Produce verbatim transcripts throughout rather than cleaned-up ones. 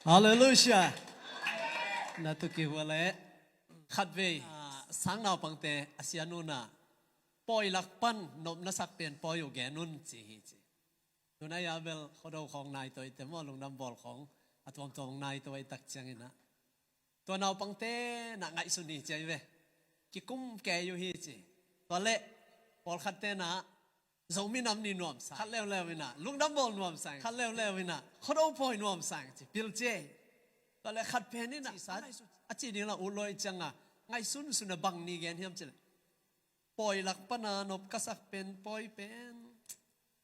Halleluiah. Na tuki hua le khatvei, ah, sang naupangte a sianu na pawi lak pan nopna sak pen pawi uh gen un ci hi ci. Tunai a bel khuado khawng nai to i te maw, lungdam bawl khawng a tuamtuam nai to i tak ciangin ah tua naupangte na ngaihsun hi ci ai ve. Kikum kei uh hi ci. Tua le pawlkhatte na Zomi Nam Ni nuamsa, khat leuleu in ah lungdam bawl nuamsa, khat leuleu in ah khuado pawi nuamsa ci pil ci. Tua le khat pen in ah a ci ding la ut lo i ciang a ngaihsunsun a bang ni gen hiam ci le, pawi lak pan a nop ka sak pen pawi pen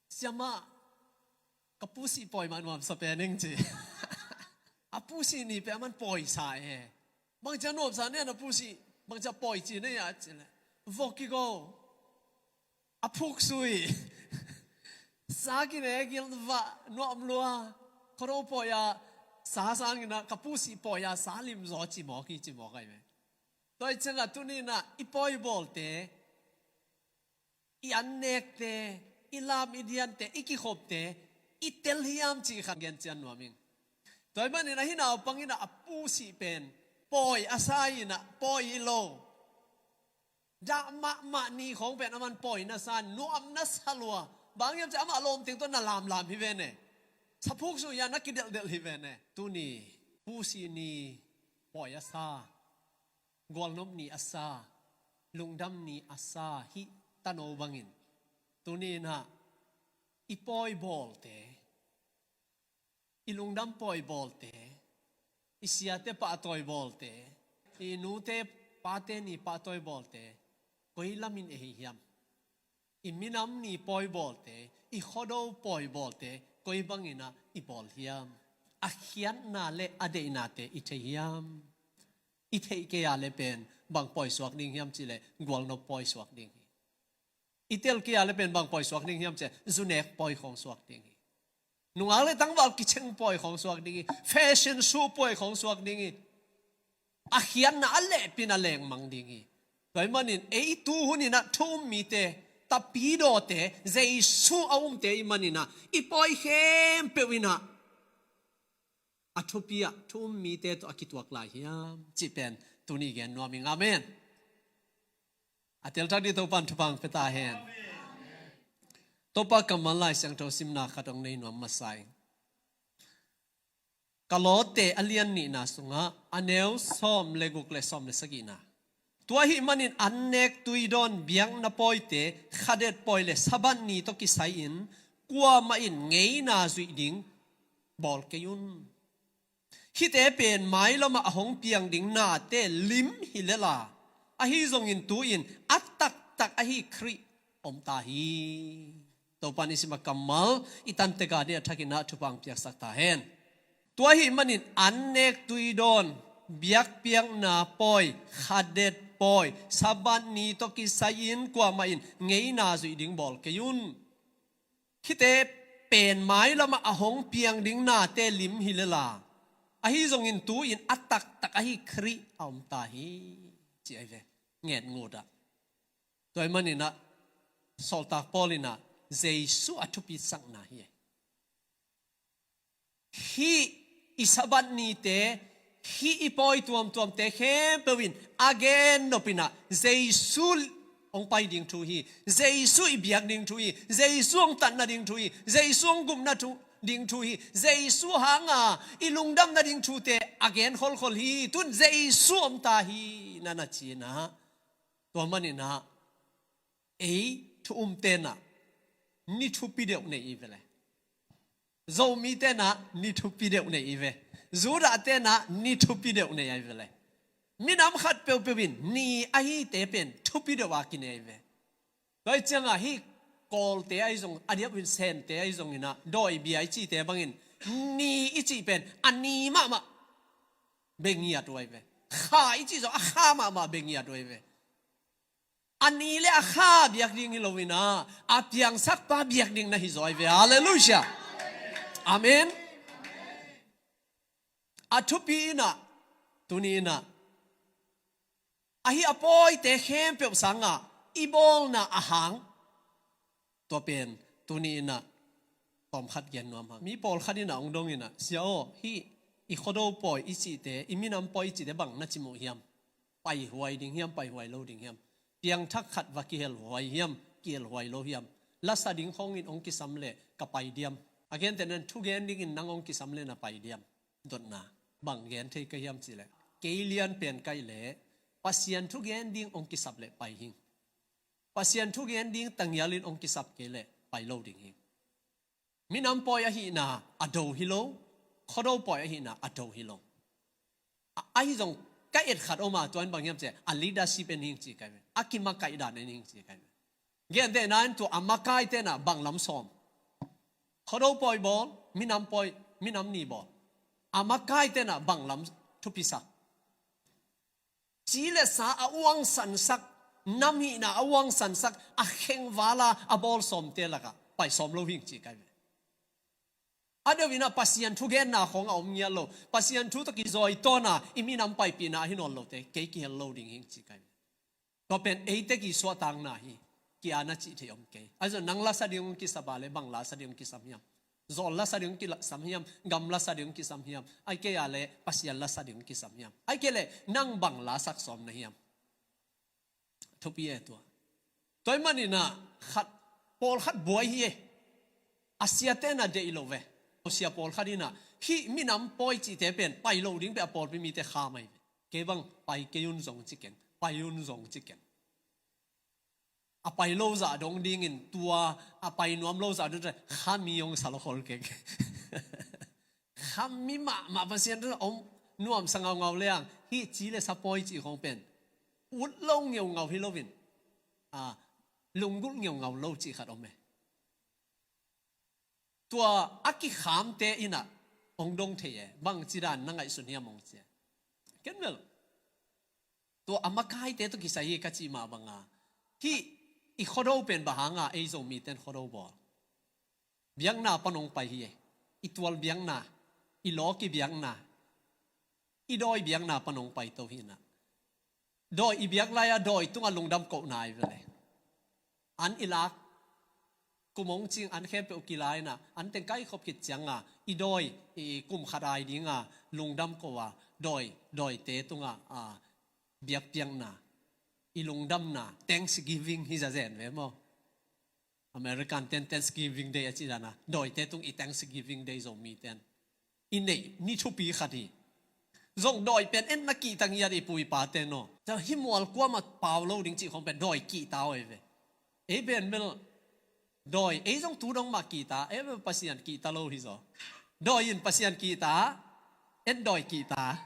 siamah ka pu sih pawi mah nuamsa pen ing ci. A pu sih ni pen a man pawi sa e. Bangcia nuamsa nen a pu sih, bangcia pawi ci nei a ci le, vok kigo, a phuk sui, sa kine gil vah nuam lua, khuado pawi a sa sangin ah ka pu sih pawi a sa lim zaw ci mawk hi ci mawk ai ve. Tua i ciang a tuni in ah i pawi bawlte, i annekte, i lam i diante, i kikhopte i tel hiam cih khat gen cian nuam ing. Tua i manin ah hih naupang in ah a pu sih pen pawi a sa in ah pawi i lo, dah mahmah ni khawng pen a man pawi na sa, nuam na sa lua. Bang hiam ci amah lawm teng tawh na lamlam hi ve ne. Sa phuk sui a na kidelhdelh hi ve ne. Tuni pu sih ni pawi a sa, gualnop ni a sa, lungdam ni a sa hih tano bangin tuni in ah i pawi bawlte, i lungdam pawi bawlte, i siate pahtawi bawlte, i nute pate ni pahtawi bawlte koi lamin ei hiam? I minam ni pawi bawlte, i khuado pawi bawlte koi bangin ah i bawl hiam? A khiatna le a deihnate i thei hiam? I theih kei a le pen bang pawi suak ding hiam ci le gualnop pawi suak ding hi. I tel kei a le pen bang pawi suak ding hiam ci le zunek pawi khawng suak ding hi. Nungak le tangval kicheng pawi khawng suak ding hi. Fashion show pawi khawng suak ding hi. A khiatna a lehpin a lengmang ding hi. Tua i manin ei tu hun in ah thu um mite, tapidawte, Jesu a umte i manin ah i pawi khempeuh in ah a thupi ah thu um mite tawh a kituak lai hiam cih pen tuni gen nuam ing. Amen. A teltak dih Topan thupha pia ta hen. Topa kammal Lai Siangtho simna khat hong nei nuam masa ing. Ka Lawte a lian nihna sungah a neu sawm le guk le sawm le sagihna. Tua ahih manin annek tui dawn biakna pawite khadet pawi le Sabbath ni tawh kisai-in kuamah in ngeina zuih ding bawl kei un. Hihte pen mailamah a hong piang ding nate lim hi lel a, ahi zongin tu-in a taktak ahi Khrih om ta hi. Topan i sim a kammal i tantek a ding a thakin ah thupha piaksak ta hen. Tua ahih manin annek tui dawn, biakpiakna pawi, khadet pawi, Sabbath ni tawh kisai-in kuamah in ngeina zuih ding bawl kei un. Hihte pen mailamah a hong piang ding nate lim hi lel a, ahi zongin tu-in a taktak ahi Khrih a om ta hi, ci ai ve. Nget ngut ah. Tua ahih manin ah Sawltak Paul in ah Jesu a thupi sakna hi. Hih i Sabbath nite, hih i pawi tuamtuamte khempeuh in a gen nop in ah Jesu hong pai ding thu hi. Jesu i biak ding thu hi. Jesu hong tatna ding thu hi. Jesu hong gupna thu ding thu hi. Jesu hanga i lungdamna ding thute a gen kholkhol hi. Tun Jesu om ta hi, na na ci in ah. Tua manin ah ei thu umte na ni thupi deuh nei i ve le. Zomite na ni thupi deuh nei i ve. Judahte na ni thupi deuh nei ai ve le. Minam khat peuhpeuh in ni ahite pen thupi deuh a kinei ai ve. Tua i ciangah hih Kawlte ahi zong, a diakin Sente ahi zongin ah, dawi bia i cihte bangin ni i cih pen a ni mahmah bek ngiat uh ai ve. Kha i cih zong a kha mahmah bek ngiat uh ai ve. A ni le a kha biak ding hi lo in ah, a piangsakpa biak ding na hi zaw ai ve. Halleluiah. Amen. A thupi in ah, tuni in ah, ahi a pawite khempeuh sangah i bawlna a hang. Tua pen tuni in ah tawmkhat gen nuam hang. Mi pawlkhat in ah hong dong in ah, Sia aw, hih I khuado pawi i cihte, i minam pawi i cihte bang na cimawh hiam? Paihuai ding hiam, paihuai lo ding hiam? Piangthak khat va kihelhuai hiam, kihelhuai lo hiam? Lasa ding khawngin hong kisam leh ka pai diam? A gentehna in thugen dingin nang hong kisam leh na pai diam? Dotna, bang gen thei ka hiam cihleh, kei lian pen kaih leh Pasian thugen ding hong kisap leh pai hing. Pasian thugen ding tangialin hong kisap kei leh pai lo ding hing. Minam pawi ahihna a do hi lo, khuado pawi ahihna a do hi lo. A, ahi zong ka et khat om a, tua in bang hiam cihleh, a leadership en hing ci kai ve. A kimakaih dan en hing ci kai ve. Gentehna in tua a makaite na bang lam sawm? Khuado pawi bawl, minam pawi, minam ni bawl. A makaite na bang lam thupisak? Ci le sa a uangsansak, nam hihna a uangsansak, a khengvala a bawl sawmte lakah pai sawm lo hing ci kai ve. A deuh in a Pasian thugenna khawng a om ngiat lo. Pasian thu tawh kizawi tawna i minam paipihna a hi nawn lote kei kihel lo ding hing ci kai ve. Tua pen eite kisuahtakna hi. Kia na cih thei om kei. Ahi zong nang lasa ding hong kisap a leh bang lasa ding hong kisam hiam? Zawl lasa ding hong kisam hiam? Gam lasa ding hong kisam hiam? Ahih kei a leh Pasian lasa ding hong kisam hiam? Ahih kei leh nang bang lasak sawm na hiam? Thupi e tua. Tua ahih manin a khat, pawlkhat buai hi e. A siate na deih lo ve. Sia pawlkhat in a hih minam pawi cihte pen pai lo ding pen a pawlpi mite kha mai ve. Kei bang pai kei un zong ci keng, pai un zong ci keng. A pai lo zah dong dingin tua a pai nuam lo zah dong kha mi hong sa lo khol keng. Kha mi mahmah Pasian thu om nuamsa ngaungau leng hih ci le sa pawi cih khawng pen ut lo ngeungau hi loin, a, lunggulh ngeungau lo cih khat om e. Tua a kikhamte in a hong dong thei e. Bangci dan na ngaihsun hiam hong ci e. Ken bel tua a makaite tawh kisai hi ka cih mah banga, hih i khuado pen bang hanga ei Zomite in khuado bawl? Biakna pan hong pai hi e. I tual biakna, i lawki biakna, i dawi biakna pan hong paito hi in a. Dawi i biak lai-a dawi tungah lungdam kohna hi ve le. An i lak, kum hong cing an khempeuh kila in a, an teng kaikhop khit cianga i dawi, i kum khat ai dinga lungdam koh a, dawi, dawite tungah, a, biakpiakna, i lungdamna, thanksgiving hi zazen ve maw? American ten Thanksgiving Day a cih dan a, dawite tung i Thanksgiving Day Zomite in i neih ni thupi khat hi. Zong dawi pen en na kihta ngiat i pu i pate in aw. Tua hih mual kuamah pau lo ding cih khawng pen dawi kihta aw hi ve. Ei pen bel dawi, ei zong tu dong mah kihta, ei bel Pasian kihta lo hi zaw. Dawi in Pasian kihta, en dawi kihta.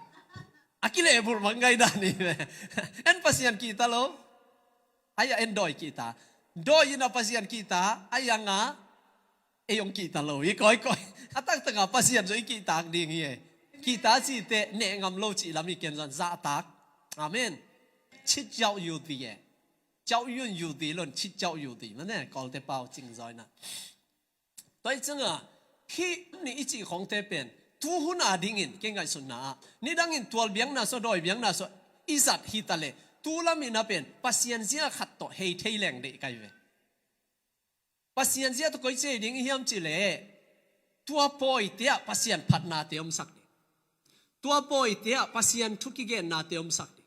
A kilehbulh bang ngaihdan hi ve. En Pasian kihta lo, a, en dawi kihta. Dawi in a Pasian kihta, a, nga ei hong kihta lo hi kawikawi. A taktakah Pasian zong i kihtak ding hi e. Kihta cihte neh ngam lo cih lam hi ken zong zahtak. Amen. Chit jauh yu ti e. Jauh yun yu ti lon chit jauh yu ti. Mane Kawlte pau cing zaw in a. Tua hi cianga hih ni i cih khawngte pen tuhun a dingin kei ngaihsutna ah nidangin tual biakna sua, dawi biakna sua i zat hi ta leh, tu lam in a pen Pasian zia khat tawh hei thei leng deih kai ve. Pasian zia tawh koi ci ding i hiam cih leh, tua pawite ah Pasian phatnate omsak ding. Tua pawite ah Pasian thu kigennate omsak ding.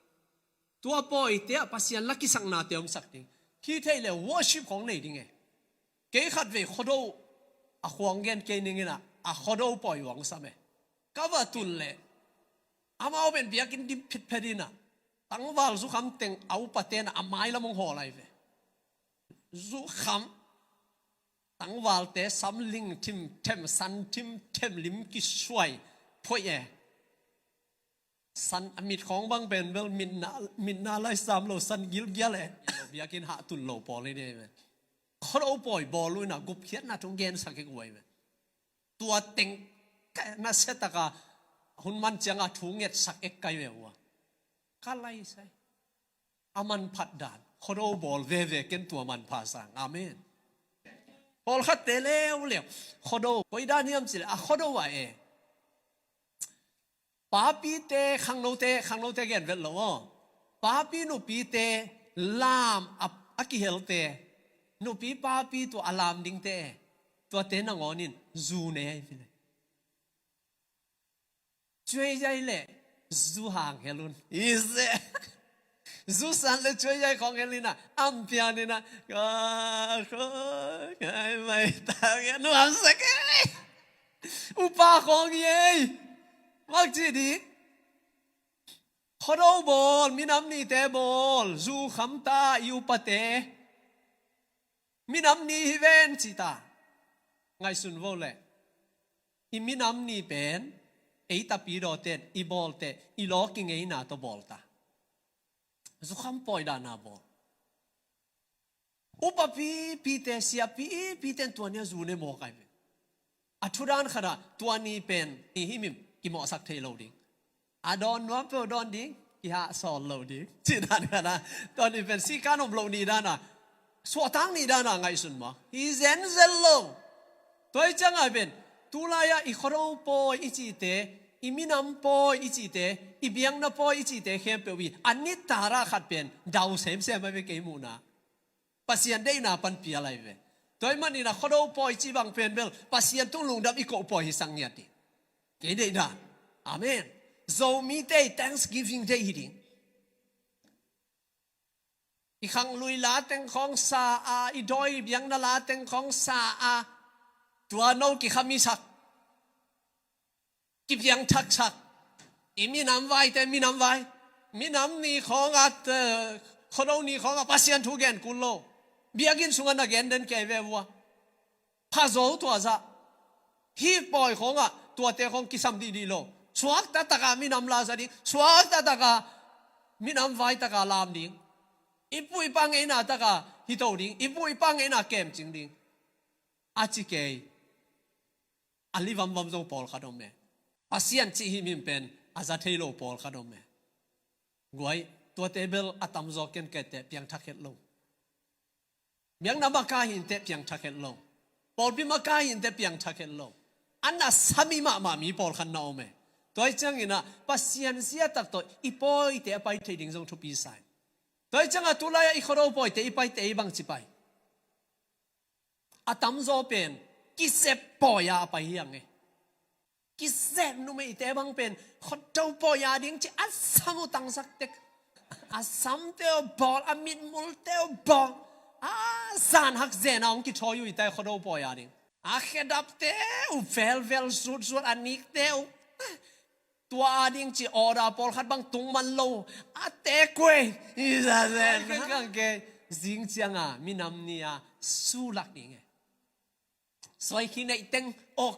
Tua pawite ah Pasian la kisaknate omsak ding. Hih thei leh worship khawng nei ding e. Kei khatvei khuado a khuang gen kei ning in a, a khuado pawi hong sam e. Ka va tun leh amau pen biakinn dim phitphet in a, tangval zukham teng a upate in a, a mai lam hong hawl lai ve. Zukham, tangvalte sam ling thimthem, san thimthem, lim kisuai phoih e. San a mit khawng bang pen bel mitna, mitna lai sam lo, san gilgial e. Biakinn hah tun lo pawl hi dei ve. Khuado pawi bawl uh in a gupkhiatna thu gensak hi guai ve. Tua teng ka na setaka hun man cianga thu ngetsak ek kai ve ua. Ka lai sai. A manphat dan. Khuado bawl veve ken tua manpha sang. Amen. Pawlkhatte leuleu khuado koi dan hiam cih leh a khuado ah e. Papite, khangnote, khangnote gen vet lo aw. Papi nupite lam a, a kihelte. Nupi papi tua a lam dingte. Tuate nangawnin zu ne ahi vile. cuai zai le zu hang hel un. Ise. Zu san le cuai zai khawng hel in a, am pian in a, ka khawng ngai mai ta, ka nuam sak e. Upa khawng hi ei. Mak ci ding. Khuado bawl, minam nite bawl, zu kham ta i upate. Minam ni hi ven ci ta. Ngaihsun vo le. I minam ni pen, ei tapidawte, i bawlte, i law kingeina tawh bawl ta. Zu kham pawi dana bawl. Upa pipite, sia pipite in tua ni a zu ne mawk ai ve. A thu dan khat ah tua ni pen i himhim kimawhsak thei lo ding. A dawn nuam peuh dawn ding, kihahsawl lo ding. Cih dan khat ah tua ni pen sikan om lo ni dan a, suahtak ni dan a ngaihsun mawk hi zenzen lo. Tua hi ciangah pen tulai-ah i khuado pawi i cihte, i minam pawi i cihte, i biakna pawi i cihte khempeuh hi a, nitarah khat pen dau semsem ai ve kei muhna. Pasian deihna pan pial ai ve. Tua ahih manin a khuado pawi cih bang pen bel Pasian tung lungdam i koh pawi hi sak ngiat ding. Kei deih dan. Amen. Zomite i Thanksgiving Day hi ding. I khanglui la teng khawng sa a, i dawi biakna la teng khawng sa a, tua no kikhamisak, kipiangthaksak. I minam vaite minam vai. Minam ni khawngah, eh, khuado ni khawngah Pasian thu gen kul lo. Biakinn sungah na gen den kei ve vua. Pha zo tua zah. Hih pawi khawngah tuate khawng kisam dihdih lo. Suakta takah minam la za ding. Suakta takah minam vai takah lam ding. I pu i pa ngeina takah hito ding. I pu i pa ngeina kemcing ding. A ci kei. A li vamvam zong pawlkhat om e. Pasian cih himhim pen a za thei lo pawlkhat om e. Guai, tuate bel a tamzaw kenkette piangthak het lo. Biakna makai hi inteh piangthak het lo. Pawlpi makai hi inteh piangthak het lo. A na sami mahmah mi pawlkhat na om e. Tua hi ciangin ah Pasian zia tak tawh i pawite a pai thei ding zong thupi sa hi. Tua hi ciangah tulai-ah i khuado pawite i paite i bangci pai. A tamzaw pen kisep pawi-a a pai hi ang e. Kisep numeite bang pen khuado pawi-a ding ci a sam uh tangsak tek. A samte uh bawl, a mitmulte uh bawl. A zanhak zen a hong kithawi uh hi ta e khuado pawi-a ding. A khedapte uh velvel zutzuat, a nikte uh tua a ding ci order pawlkhat bang tung man lo. A tek uh e. I za zen. Kei zing cianga minam ni-a sulak ding e. Suaikhi neih teng ok.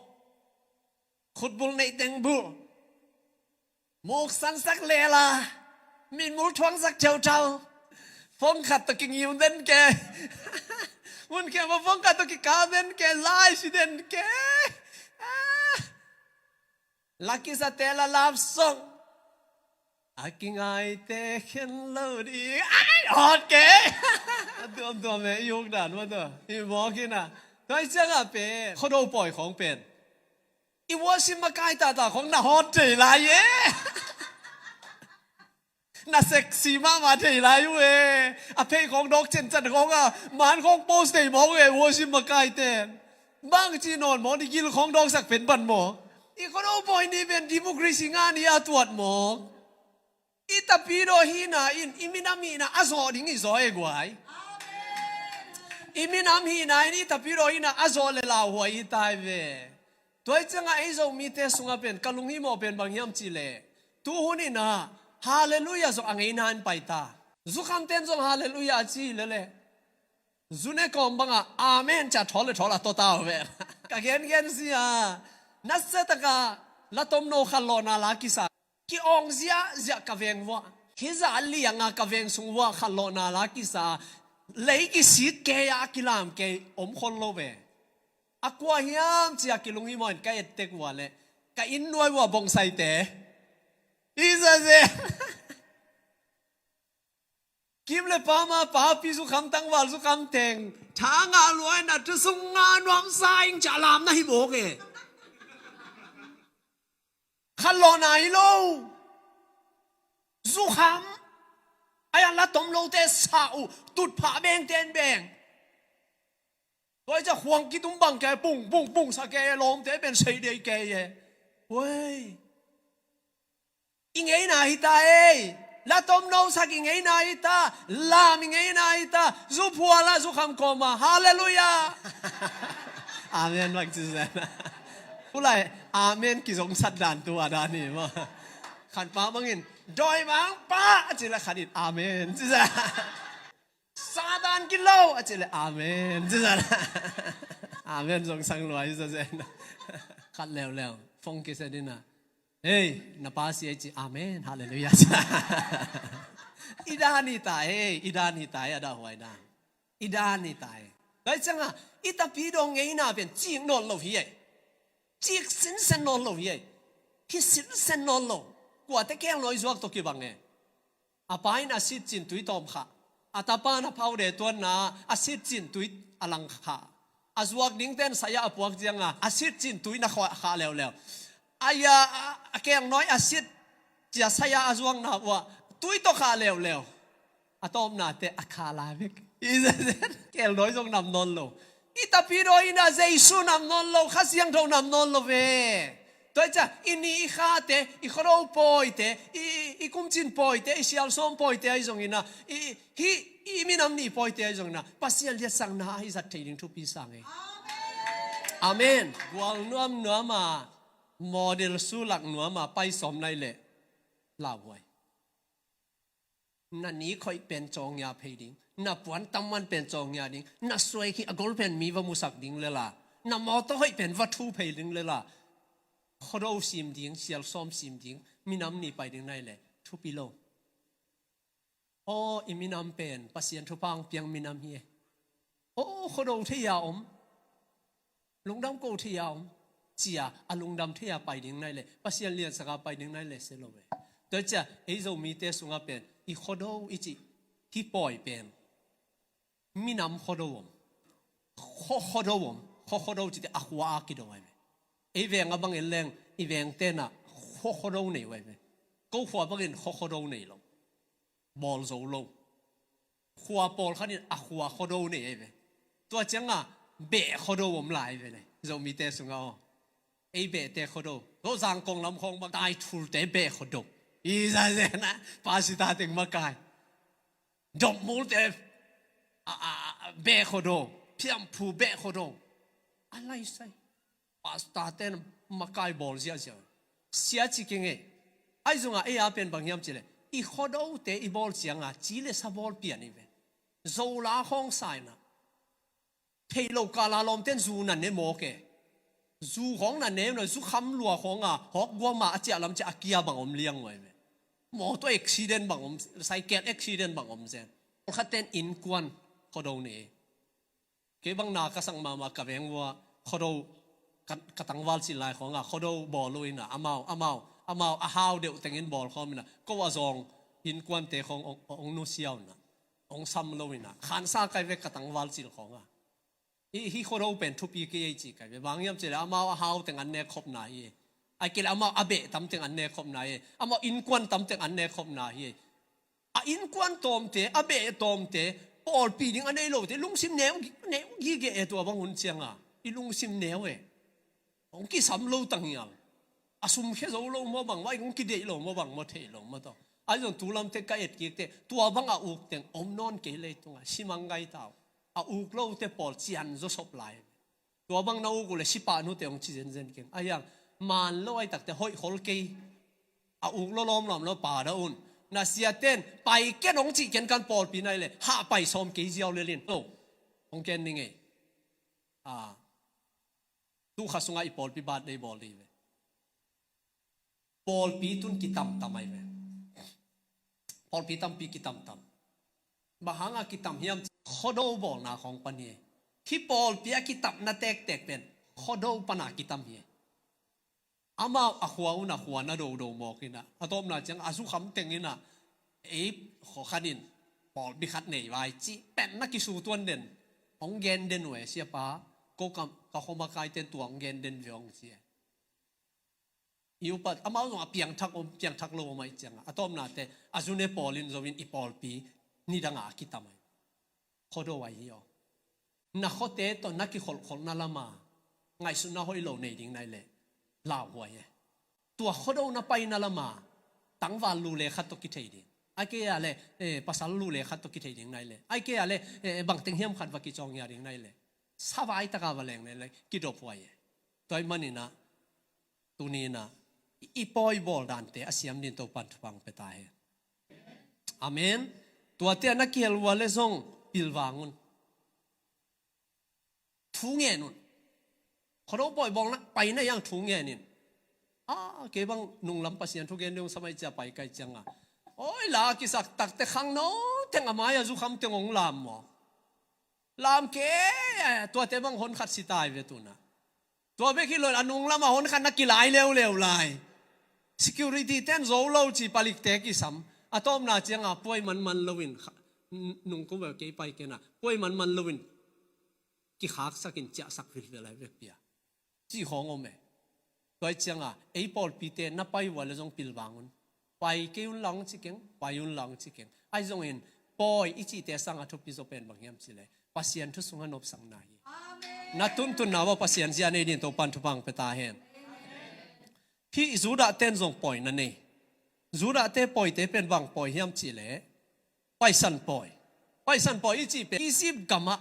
Khutbul neih teng bulh. Muk sansak lela. Mitmul thuangsak theuthau. Phone khat tawh kingiu den kei. Mun khempeuh phone khat tawh kikau den kei. Live ci den kei. Ah. Lakisate la love song. A kingaite khen lo ding. Ai, hot kei. A tuamtuam e, i huk dan mah tua. I mawk in a. Tua hi ciangah pen khuado pawi khawng pen i worship makai tata khawng na hot thei lai e. Na sexy mahmah thei lai uh e. A phei khawng dawk cencen khawng a, man khawng post thei mawk uh e, worship makai ten. Bangci nawn mawk, i gil khawng dawksak pen pan mawk. I khuado pawi ni pen democracy ngah ni a tuat mawk. I tapidaw hihna in i minam hihna a zawh ding i zaw e guai. I minam hihna in i tapidaw hihna a zawh le lauhuai i tai ve. Tua hi ciangah ei Zomite sungah pen ka lunghimawh pen bang hiam cihleh, tuhun in ah Halleluiah zong a ngeina in pai ta. Zukhamten zong Halleluiah a ci lele, zu ne kawm bangah amen ci a thawl le thawl a tawta uh ve. Ka gengen zia, nasia takah la tomno khanlawhna la kisa. Ki-awng ziahziah ka veng vuah. Hih zah lianga ka veng sung vuah khanlawhna la kisa. Lei kisit kei a, a kilam kei om khol lo ve. A kua hiam ci a kilunghimawh in ka et tek vuah leh ka inn nuai vuah bongsaite. I zazen. Kim le pama, papi zukham, tangval zukham teng, tha ngah lua in a thusung ngah nuamsa ing ci a lam na hi mawk e. Khanlawhna hi lo. Zukham. Ai a la tom lote sa uh, tutphah bengten beng. Tua hi ciah khuang kitum bang kei, pung pung pung sa kei e, lawmte pen sei dei kei e. Huai. I ngeina hi ta ei. La tomno sak i ngeina hi ta. Lam i ngeina hi ta. Zu phual ah zu kham kawm ah. Halleluiah. Amen bang ci zen. Ulai amen kizong sat dan tu a dan hi maw. Khan pa bangin dawimangpa a ci leh khan in amen ci zen. Satan gilo a ci leh amen ci zen. Amen zong sang lua hi zazen. Khat leuleu phone kisia ding a. Hei, na pa si ei ci, amen, halleluiah. I dan hi ta ei, i dan hi ta ei, a dahhuai dan. I dan hi ta ei. Tua ciangah i tapidaw ngeina pen cik nawn lo hi ei. Cik sinsen nawn lo hi ei. Hi sinsen nawn lo. Kuate kelnawi zuak tawh kibang ei. A pa in a sitcin tui tawm khah. A tapa in a phaude tuanna a sitcin tui a lang khah. A zuak dingten saya a puak cianga a sitcin tui na khah leuleu. A ia a kelnawi a sit cia saya a zuakna uah tui tawh khah leuleu. A tawpnate a kha lai vek. Kelnawi zong nam nawn lo. I tapidaw in a Jesu nam nawn lo, Kha Siangtho nam nawn lo ve. Tua hi ciah i ni i khate, i khuado pawite, i, i kumcin pawite, i sialsawm pawite ahi zongin a, i, hi, i minam nih pawite ahi zongin a, Pasian liatsakna ahi zat thei ding thupi sang ei. Amen. Gual nuamnuam a, model sulak nuam a, pai sawm nai leh lauhuai. Na nik hoih pen cawngia phei ding, na puan tamman pen cawngia ding, na suai khi a gol pen mi va musak ding lela, na mawtaw hoih pen va thu phei ding lela, khuado sim ding, sialsawm sim ding, minam nih pai ding nai leh thupi lo. Aw, i minam pen Pasian thupha hong piang minam hi e. Aw, khuado thei a om, lungdam ko thei a om, cia a lungdam thei a pai ding nai leh, Pasian liansaka pai ding nai leh se lo e. Tua cia ei Zomite sungah pen i khuado i cih hi pawi pen minam khuado om, khua khuado om, khua khuado cite a khua a kido ai ve. Ei veng a bangin leng i veng tenah khua khuado nei ai ve. Ko khua bangin khua khuado nei lo, bawl zo lo. Khua pawlkhat in a khua khuado nei ai ve. Tua cianga beh khuado om lai ve le Zomite sungah aw. Ei behte khuado, Zozang kong lam khawng bang tai thulte beh khuado. I zazena pasita teng makai. Dopmulte a, a, a, beh khuado, phiamphu beh khuado. A laisai. Pastor ten makai bawl ziahziah. Sia ci keng e. Ahi zongah ei a pen bang hiam cileh, i khuadote i bawl cianga ci le sa bawl pian i ve. Zola khawng saina. Thei lo kala lawmten zu na ne mawk e. Zu khawng na ne na zu kham lua khawnga hawk guama a ciah lam ciah a kia bang om liang uai ve. Mawtaw accident bang om, cycle accident bang om zen. Khatten innkuan khuado ne. Kei bang na ka sak mahmah ka veng ua khuado ka, ka tangval cil lai khawnga khuado bawl lo ina amau, amau, amau a hau deuh tengin bawl khawm ina ko a zawng innkuante khawng ong, ong nusia una ong sam lo ina khansa kai ve ka tangval cil khawnga. Hi, hi khuado pen thupi kei ei ci kai ve. Bang hiam cileh amau a hau teng an nek khopna hi e. Ai kei le amau a beh tam teng an nek khopna hi e. Amau innkuan tam teng an nek khopna hi e. A innkuan tawmte, a beh tawmte, pawlpi ding a nei lote lungsim neu, neu gige e tua bang hun cianga i lungsim neu e. Hong kisam lo tangial. A sumkhia zo lo maw bang, vai hong kideih lo maw bang, maw theih lo maw tawh. Ahi zong tu lamte ka et kikte, tua bang a uk teng om nawn kei leitunga simang gai tau. A uk lote pawl cian zo sop lai. Tua bang na uk uh le sipa nute hong ci zenzen keng. Ahi hang man lo ahi takte hoih khol kei. A uk lo lawmlawm lo pa da un. Na siaten pai ken hong cih ken kan pawlpi nai le hah pai sawm kei ziau lelin lo. Hong ken ning ei. A tu kha sungah i pawlpi birthday bawl dih ve. Pawlpi tun kitamtam ai ve. Pawlpi tampi kitamtam. Bang hanga kitam hiam? Khuado bawlna khawng pan hi. Hi pawlpi a kitamna tektek pen khuado pana kitam hi. Amau a khua una khua na dodo mawk ina a tawpna ciang a zukham teng ina ei khuakhat in pawlpi khat nei vai cih pen na kisu tuan den. Hong gen den uh e siapa. Ko ka, ka khomakaiten tua hong gen den ve hong ci e. I upat amau zong a piangthak om, piangthak lo om ahi cianga a tawpnate a zune pawlin zoin i pawlpi nidanga a kitam ahi. Khuado ahi hi aw. Na khuate tawh na kikholhkholhna lama ngaihsutna hoih lo nei ding nai leh lauhuai e. Tua khuado na paina lama tangval lu le khat tawh kithei ding. Ai kei a le, eh, pasal lu le khat tawh kithei ding nai le. Ai kei a le, eh, bangteng hiam khat va kicawng ngia ding nai le. Savai taka va leng nai le, kidophuai e. Tua ih maninah, tuninah, i pawi bawl dante a siam din Topan thupha pe ta hen. Amen. Tuate a na kihel ua le zong pilvang un. Thu ngen un. Khuado pawi bawlna paina iang thu ngen in. A, kei bang nunglam Pasian thu gen ding samai cia pai kai cianga. Oi la kisak takte khangno teng a mai a zukham teng ong lam maw. Lam kei, tuate bang hon khat si tai ve tuna. Tua bek hi lo in a nunglam a hon khat na kilai leuleu lai. Security ten zo lo ci palikte kisam. A tawpna cianga puai manman loin kha-, n-, nungkum ve kei pai kena. Puai manman loin kikhaksakin ciahsak vilvel ai vekpia. Ci khawng om e. Tua ih cianga, ei pawlpite na pai ua le zong pilvang un. Pai kei un lang ci keng, pai un lang ci keng. Ai zongin, pawi i cihte sanga thupi zaw pen bang hiam ci le. Pasian thu sunga nopsakna hi. Amen. Na tuntunna ua Pasian zia nei din Topan thupha pe ta hen. Hih Judah ten zong pawi na nei. Judah te pawite pen bang pawi hiam ci le. Paisan pawi. Paisan pawi i cih pen Egypt gamah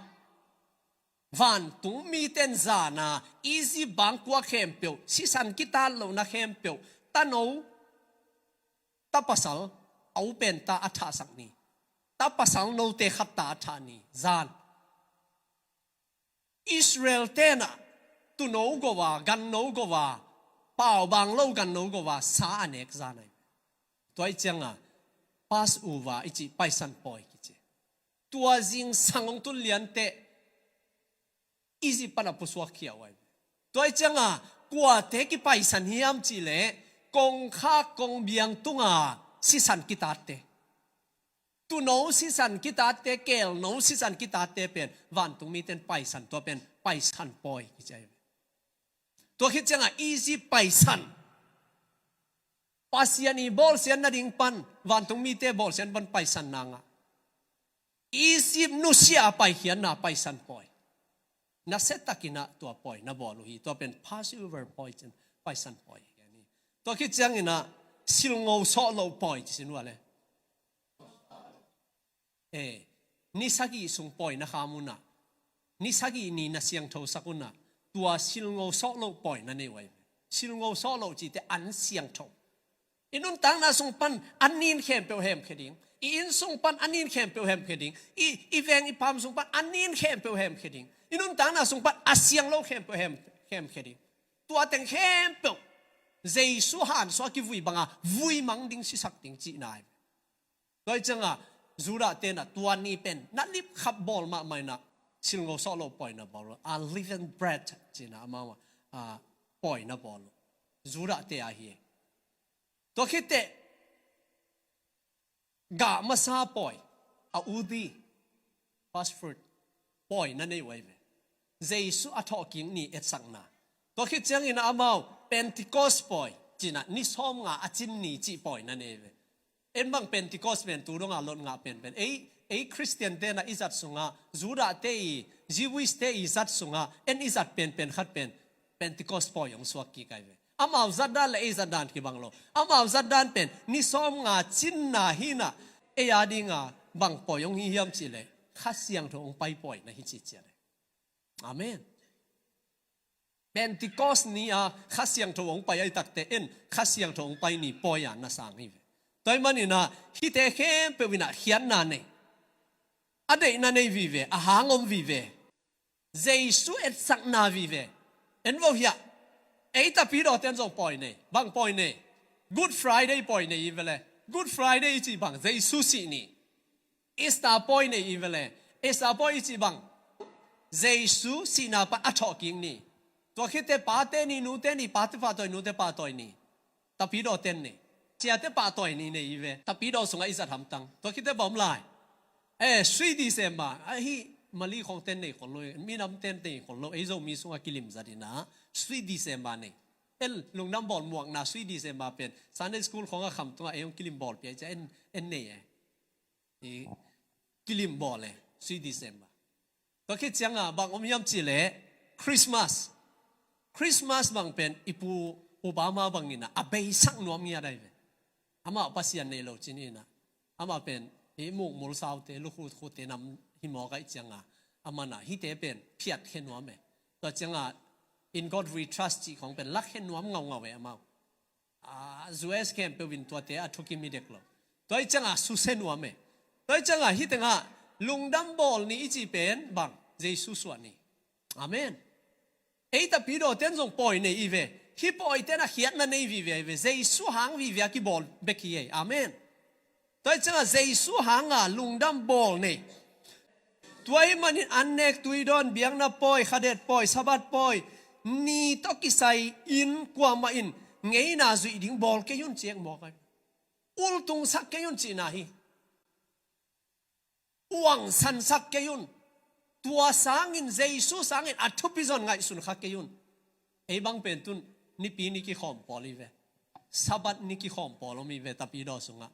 vantung miten zana Egypt bangkua khempeuh, sisan kitat lohna khempeuh, tano, tapasal, a u penta a thahsak ni. Tapasal note khatta a thah ni. Zan. Israel tenah, tuno gova, ganno gova, paubang lo ganno gova, sa a nek zan ai. Tua ih cianga, Passover i cih paisan pawi kici. Tua zingsang hong tun liante Egypt pana pusuak khia uh ai. Tua ih cianga kuate kipaisan hiam cih le kongkhak kongbiang tunga sisan kitatte. Tuno sisan kitatte, kelno sisan kitatte pen vantung miten paisan tua pen paisan pawi kici ai. Tua khit cianga Egypt paisan. Pasian i bawlsiat nading pan, vantung mite bawlsiat pan paisan nanga. Egypt nusia a paikhiatna paisan pawi. Nasia takinah tua pawi na bawl uh hi, tua pen Passover pawi cin paisan pawi. Tua khit cianginah silngo sawh loh pawi ci sin uh a le. Eh, ni sagih sung pawi na kham unah, ni sagih ni na siangthosak unah, tua silngo sawh loh pawi na nei uh ai. Silngo sawh loh cite an siangtho. I nuntakna sung pan an nin khempeuh hemkhia ding. I inn sung pan an nin khempeuh hemkhia ding. I, i veng i pam sung pan an nin khempeuh hemkhia ding. I nuntakna sung pan a siang lo khempeuh hem, hemkhia ding. Tua teng khempeuh Jesu hansuah kivui banga vui mang ding sisak ding cihna ai. Tua ih cianga Judah tenah tua ni pen na lipkhap bawl mahmah inah silngo sawh loh pawi na bawl. Unleavened bread cinah amau a pawi na bawl. Judah te ahi. Tua khitteh gah masa pawi, a udi, first fruit pawi na nei uh ai ve. Jesu a thawhkik ni etsakna. Tua khit ciangin amau Pentecost pawi cinah ni sawmnga a cin ni cih pawi na nei ve. En bang Pentecost pen tu donga lot ngah penpen. Ei, ei Christian tenah i zat sungah, Judah te i, Jewish te i zat sungah, en i zat penpen khat pen Pentecost pawi hong suak kik ai ve. Amau zatdan le ei zatdan kibang lo. Amau zatdan pen ni sawmnga cinna hinah ei a dinga bang pawi hong hi hiam cih le Kha Siangtho hong pai pawi na hi cihcia le. Amen. Pentecost ni a Kha Siangtho hong pai ai takte en Kha Siangtho hong pai ni pawi a na sang hi ve. Tua ih maninah hihte khempeuh inah khiatna nei. A deihna nei vive, a hang om vive. Jesu etsakna vive. En vo hiah. Ei Tapidawte in zong pawi nei. Bang pawi nei? Good Friday pawi nei i vele. Good Friday i cih bang Jesu sih ni. Easter pawi nei i vele. Easter pawi i cih bang Jesu sihna pan a thawhkik ni. Tua khitteh pate ni, nute ni, pate pahtawi, nute pahtawi ni. Tapidawte in nei. Ciate pahtawi ni nei i ve. Tapidaw sungah i zat hamtang. Tua khitteh bawm lai. Eh, Sweet December. Ahi, Mali khawngte in nei khol lo. Minamte in nei khol lo. Ei Zomi sungah kilim zat inah Sweet December nei. En lungdam bawl muakna Sweet December pen Sunday school khawngah kham tungah ei hong kilim bawl pia i cia en, en nei e. I kilim bawl e Sweet December. Tua khit cianga bang om hiam cih le Christmas. Christmas bang pen i pu Obama bangin a beisak nuam ngiat ai ve. Amah Pasian nei lo cin inah, amah pen hih mukmul saute, lukhu khute nam hi mawk ahih cianga, amanah hihte pen phiatkhia nuam e. Tua cianga In God We Trust cih khong pen lakkhia nuam ngaungau e amau. Ah, U S khempeuh in tuate a thukim hi dek lo. Tua ih cianga susia nuam e. Tua ih cianga hih tengah lungdam bawl ni i cih pen bang, Jesu suah ni. Amen. Ei tapidawte in zong pawi nei i ve. Hih pawite in a khiatna nei vive i ve. Jesu hang vive a kibawl bek hi ei. Amen. Tua ih cianga Jesu hanga lungdam bawl nei. Tua ih manin annek, tuidawn, biakna pawi, khadet pawi, Sabbath pawi, ni tawh kisai in kuamah in ngeina zuih ding bawl kei un ci e maw kai. Ultungsak kei un cihna hi. Uangsansak kei un. Tua sangin, Jesu sangin a thupi zon ngaihsun kha kei un. Ei bang pen tun Nipi ni kikhawm pawl i ve. Sabbath ni kikhawm pawl om i ve, tapidaw sungah.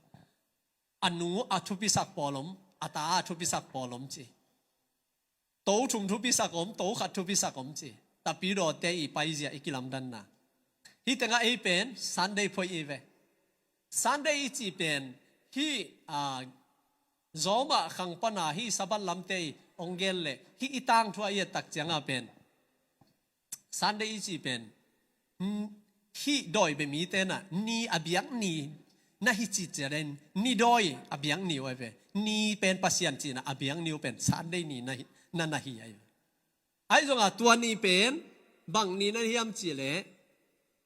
A nu a thupisak pawl om, a ta a thupisak pawl om ci. To thum thupisak om, to khat thupisak om ci. Tapidawte i paizia, i kilamdanna. Hih tengah ei pen Sunday phoih i ve. Sunday i cih pen hih, ah, Rome khang pana hih Sabbath lamte i hong gen leh hih i tangthu a i et tak cianga pen Sunday i cih pen, hmm, hih dawi bia mite in ah ni a biak ni na hi cih ciangin, ni dawi a biak ni uh ai ve. Ni pen Pasian cihna a biak ni uh pen Sunday ni na hi, na, na hi ai ve. Ahi zongah tua ni pen bang ni na hiam cih leh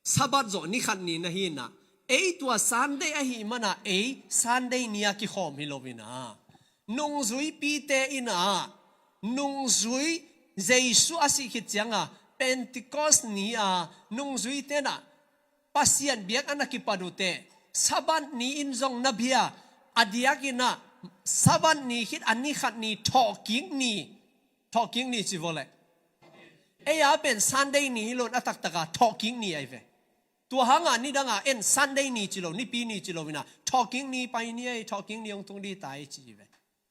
Sabbath zawh ni khat ni na hi in ah, ei tua Sunday ahih mana ei Sunday ni a kikhawm hi lo in ah, nungzuipite in ah, nungzui Jesu a sih khit cianga Pentecost ni a nungzuite in ah Pasian biak a na kipat uh teh Sabbath ni in zong na bia, a diakin ah Sabbath ni khit a ni khat ni thawhkik ni, thawhkik ni ci vawleh. Ei a pen Sunday ni hi lo in a taktaka thawhkik ni ai ve. Tua hanga nidanga en Sunday ni ci lo, Nipi ni ci lo in ah thawhkik ni pai ni ei, thawhkik ni hong tung dih ta ei ci hi ve.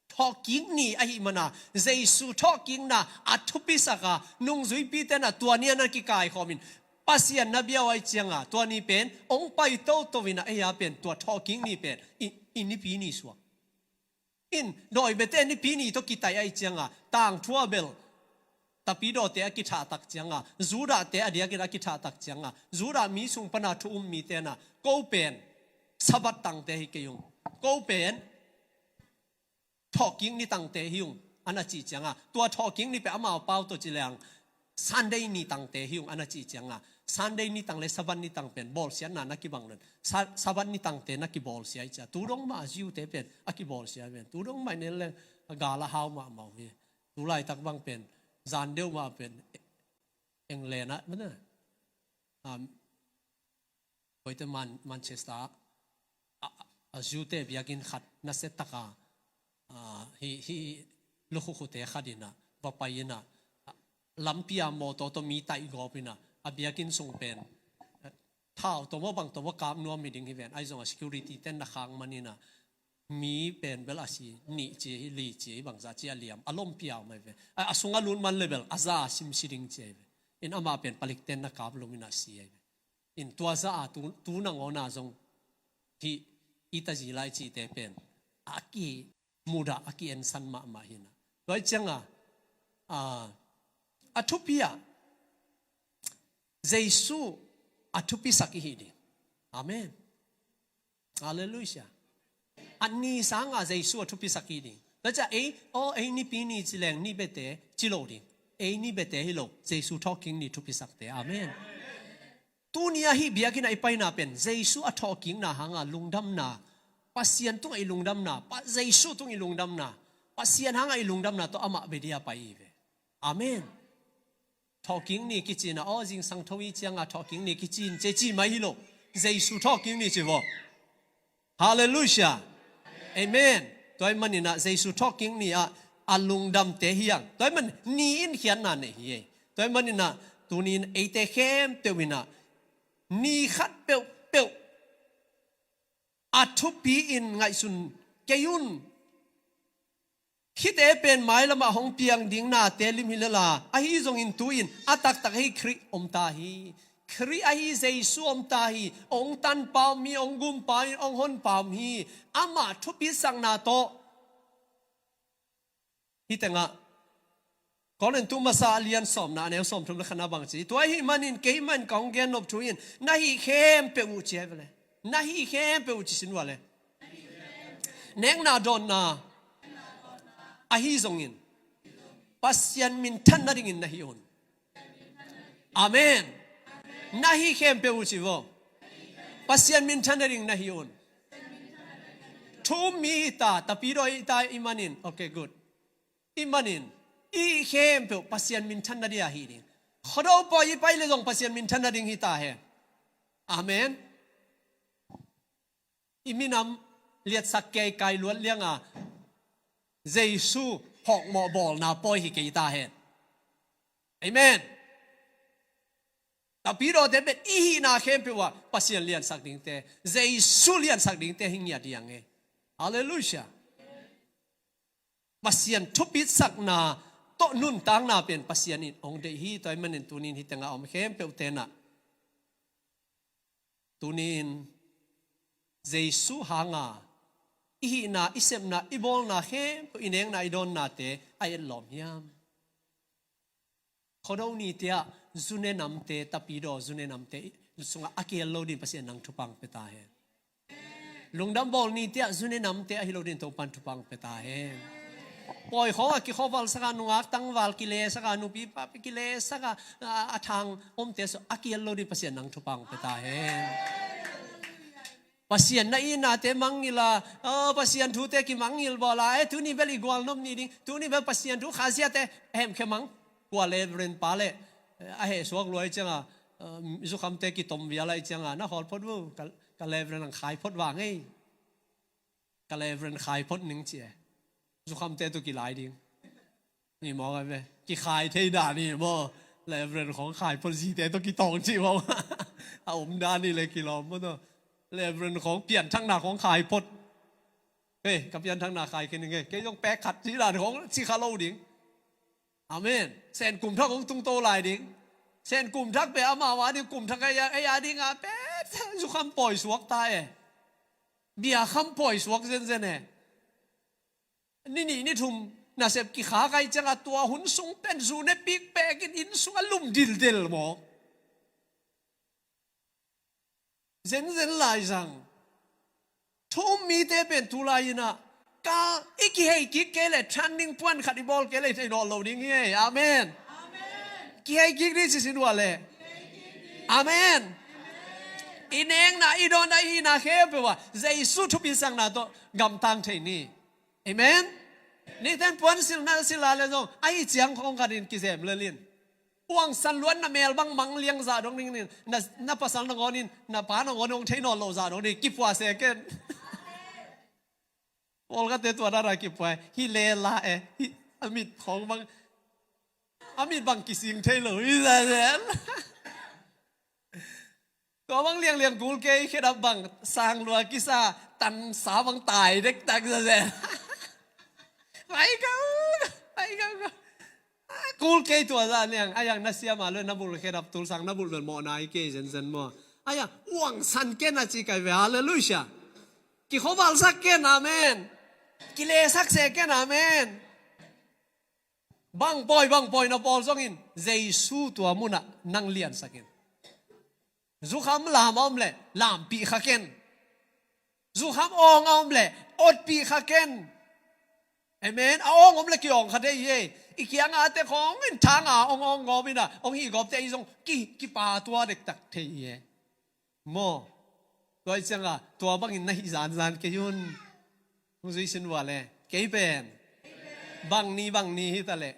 Thawhkik ni ahih mana Jesu thawhkikna a thupisaka nungzuipite in ah tua ni a na kikaikhawm in Pasian na bia uh ai cianga tua ni pen hong pai toto in ah ei a pen tua thawhkik ni pen i, i Nipi ni suak. In dawi biate Nipi ni tawh kitai ai cianga tangthu a bel tapidawte a kithahtak cianga, Judahte a diakin a kithahtak cianga, Judah mi sung pana thu um mite in ah ko pen Sabbath tangte hi kei ung, ko pen thawhkik ni tangte hi ung a na cih cianga, tua thawhkik ni pen amau pau tawh ci leng Sunday ni tangte hi ung a na cih cianga, Sunday ni tang le Sabbath ni tang pen bawlsiatna na kibang lo in, Sa-, Sabbath ni tangte na kibawlsia i cia. Tu dong mah Jew-te pen a kibawlsia pen tu dong mah i nen leng a gal a hau mahmah uh hi. Tu laitak bang pen zan deuh mah pen England ah, mana, um, koite Man-, Manchester ah, a, a, a Jew-te biakinn khat nasia taka, ah, hi, hi lukhukhute khat in ah va pai in ah, ah, lampi a mawtaw tawh mi taih gawp in ah, a biakinn sung pen, eh, thau tawh maw bang tawh maw kap nuam hi ding hi ven. Ahi zongah security-te in na khak man in ah, mi pen bel a si nih ci hi, li ci hi, bangzah ci a liam, a lompi a om ai ve. A, a sung a lut man le bel a za a simsi ding ci ai ve. In amah pen palikte in na kap lo in a si ai ve. In tua za a tu, tu nangawna zong hih i tazi lai cihte pen a kimudah, a ki-ensan mahmah hi in ah. Tua ih cianga, a, a thupi ah Jesu a thupisak i hi ding. Amen. Halleluiah. A ni sanga Jesu a thupisak hi ding. Tua ciah ei, aw, ei Nipi ni ci leng ni biate ci lo ding. Ei ni biate hi lo, Jesu thawhkik ni thupisakte. Amen. Tuni a hih biakinn ah i paina pen Jesu a thawhkikna hanga lungdamna, Pasian tungah i lungdamna, Pa-, Jesu tungah i lungdamna, Pasian hanga i lungdamna tawh amah bia dia pai i ve. Amen. Thawhkik ni kici in ah, aw, zingsang tho i cianga thawhkik ni kici in ci, ci mai hi lo. Jesu thawhkik ni ci vaw. Halleluiah. Amen. Tua ih manin ah Jesu thawhkik ni ah a lungdamte hi hang. Tua ih man ni in khiatna nei hi ei. Tua ih manin ah tuni in eite khempeuh in ah ni khat peuhpeuh a thupi in ngaihsun kei un. Khite pen mailamah hong piang ding nate lim hi lel a, ahi zongin tu-in a taktak ahi Khrih om ta hi. Khrih ahi Jesu om ta hi. Ong tanpa om hi, ong gumpa hi, ong honpa om hi. Amah thupi sakna tawh. Hih tengah Korintu masa a lian sawmna, a neu sawmthum le khatna bang ci. Tua ahih manin keimah in kong gen nop thu in, na hih khempeuh uh ci hi ve le. Na hih khempeuh uh ci sin vua le. Nekna dawnna ahi zongin Pasian minthan nadingin na hih un. Amen. Na hih khempeuh uh ci vo. Pasian minthan nading na hih un. Thu-um mi hi ta, tapidaw hi ta i manin. Okay, good. I manin i khempeuh Pasian minthan nading ahi ding. Khuado pawi i pai le zong Pasian minthan nading hi ta hen. Amen. I minam liatsak kei kai luat lianga Jesu hawkmawh bawlna pawi hi kei ta hen. Amen. Tapidawte pen i hihna khempeuh ah Pasian liansak dingte, Jesu liansak dingte hi ngiat hi ang e. Halleluiah. Pasian thupitsakna tawh nuntakna pen Pasian in hong deih hi. Tua ahih manin tunin hih tengah a om khempeuh tenah tunin Jesu hanga i hihna, i sepna, i bawlna khempeuh, i nekna, i dawnnate a etlawm hiam? Khuado ni tiah zune namte, tapidaw zune namte sungah a kihel lo ding Pasian nang thupha hong pia ta hen. Lungdam bawl ni tiah zune namte ahi lo ding Topan thupha hong pia ta hen. Pawi khawng a kikhuavalsak a, nungak tangval kilesaka, nupi papi kilesaka, a, a thang omte sungah a kihel lo ding Pasian nang thupha hong pia ta hen. Pasian na itnate mangngilh a, a, Pasian thute kimangngilh bawl a, e, tuni bel i gualnop ni ding, tuni bel Pasian thu khaziate hemkhia mang. Kua Reverend pa le, e, a hehsuak lua i cianga, e, zukhamte kitom vial a i cianga, na khawl phot vo, ka, ka Reverend ang khai phot vang ei. Ka Reverend khai phot ning ci e. Zukhamte tu kilai ding. Ni maw, ka ve. Kikhai thei dan ni maw. Reverend khawng khai phot, zite tawh kitawng cih maw. A om dan ni le kilawm maw tawh. Reverend khawng pianthakna khawng khai phot. Hei, ka pianthakna khai khin ing e. Kei zong pek khat cih dan khawng ci kha lo ding. Amen. Sen kum thak hong tungto lai ding. Sen kum thak pen amau a ding kum thak ei a, ei a ding a pen zukham pawi suak ta e. Bia kham pawi suak zenzen e. Ni nih ni thum nasep kikhak ahih cianga tua hun sung pen zu ne pikpek in inn sungah lum dildel mawk. Zenzen lai zang. Thu-um mite pen tulai inah ka i kihei kik kei le turning point khat i bawl kei le i thei nawn lo ding hi ei. Amen. Kihei kik ding ci sin vua le. Amen. I nekna, i dawnna, i hihna khempeuh ah Jesu thupitsakna tawh gamtang thei ni. Amen. Ningten puansilhna silh a le zong ahi ciang khawng khat in kizem lel in. Uangsan luat na mel bang mang liang zah dong ding in, na, na pasal nangawn in, na pa nangawn in hong thei nawn lo zah dong ding, kipua se ken. Pawlkhatte tua dana kipua e, hih lela e, hih a mit khawng bang, a mit bang kising thei lo hi zah zen. Tua bang liangliang kul kei, khedap bang sang lua kisa, tansa bang tai dektak zah zen. Vai kau, vai kau, kau. Kul kei tua zah niang, a yang na siam a lua na bulh khedap tulsang na bulh bel mawhna hi kei zenzen maw. A yang uangsan ken a ci kai ve, halleluiah. Kikhuavalsak ken, amen. Kilesak se ken, amen. Bang pawi, bang pawi na bawl zongin Jesu tua munah nang liansak in. Zukham lam a om le lampih kha ken. Zukham awng a om le otpih kha ken. Amen. A awng om le ki-awng kha dei hi ei. I kianga te khawng in thanga awng awng gawp ina awng hih gawpte i zong ki, kipa tua dektak thei hi ei. Maw. Tua i cianga tua bangin na hih zanzan kei un. Hong zui sin vua le. Kei pen bang ni bang ni hi ta leh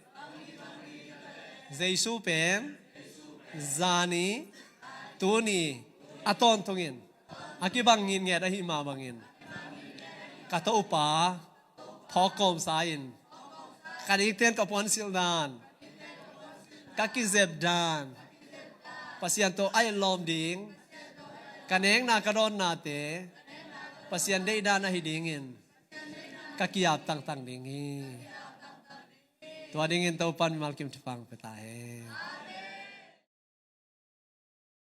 Jesu pen zani, tuni, a tawntungin a kibang nginnget ahi mah bangin ka Topa phawk kawmsa in ka dikten ka puansilh dan, ka kizep dan, Pasian tawh a etlawm ding, ka nekna ka dawnnate Pasian deih dan ahi dingin ka ki-ap tangtang ding hi. Tua dingin Topan mimal kim thupha hong pia ta hen.